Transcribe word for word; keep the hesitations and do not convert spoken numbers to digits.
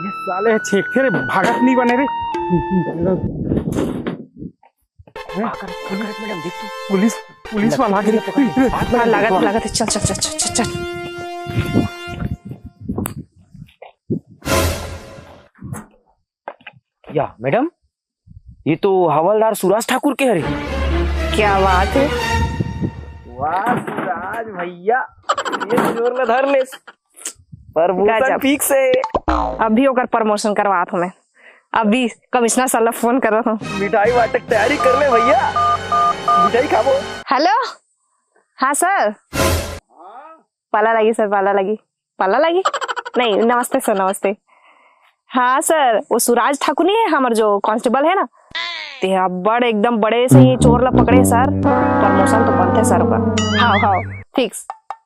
ये साले छेंकथे रे, भागत नहीं बने रे। पुलिस, पुलिस वाला आ गया। हाँ, लागत, लागत है। चल, चल, चल, चल, चल, चल। या मैडम, ये तो हवलदार सुराज ठाकुर के हरे। क्या बात है। वाह सुराज भैया, ये तो जोर में धर ले। प्रमोशन गजब। फिक्स है। अभी ओकर प्रमोशन करवात हूँ मैं। अभी कमिश्नर सर ला फोन करत हूँ। मिठाई बांटे के तैयारी कर ले भैया, मिठाई खाबो। हेलो, हाँ सर। पाला लगी सर, पाला लगी। पाला लगी? नहीं, नमस्ते सर, नमस्ते। हाँ सर, वो सुराज ठाकुर नहीं है, हमर जो कांस्टेबल है ना, ते अब्बड़ एकदम बड़े से ही चोर ला पकड़े सर, प्रमोशन तो बनते सर ओकर। हाँ, हाँ, फिक्स।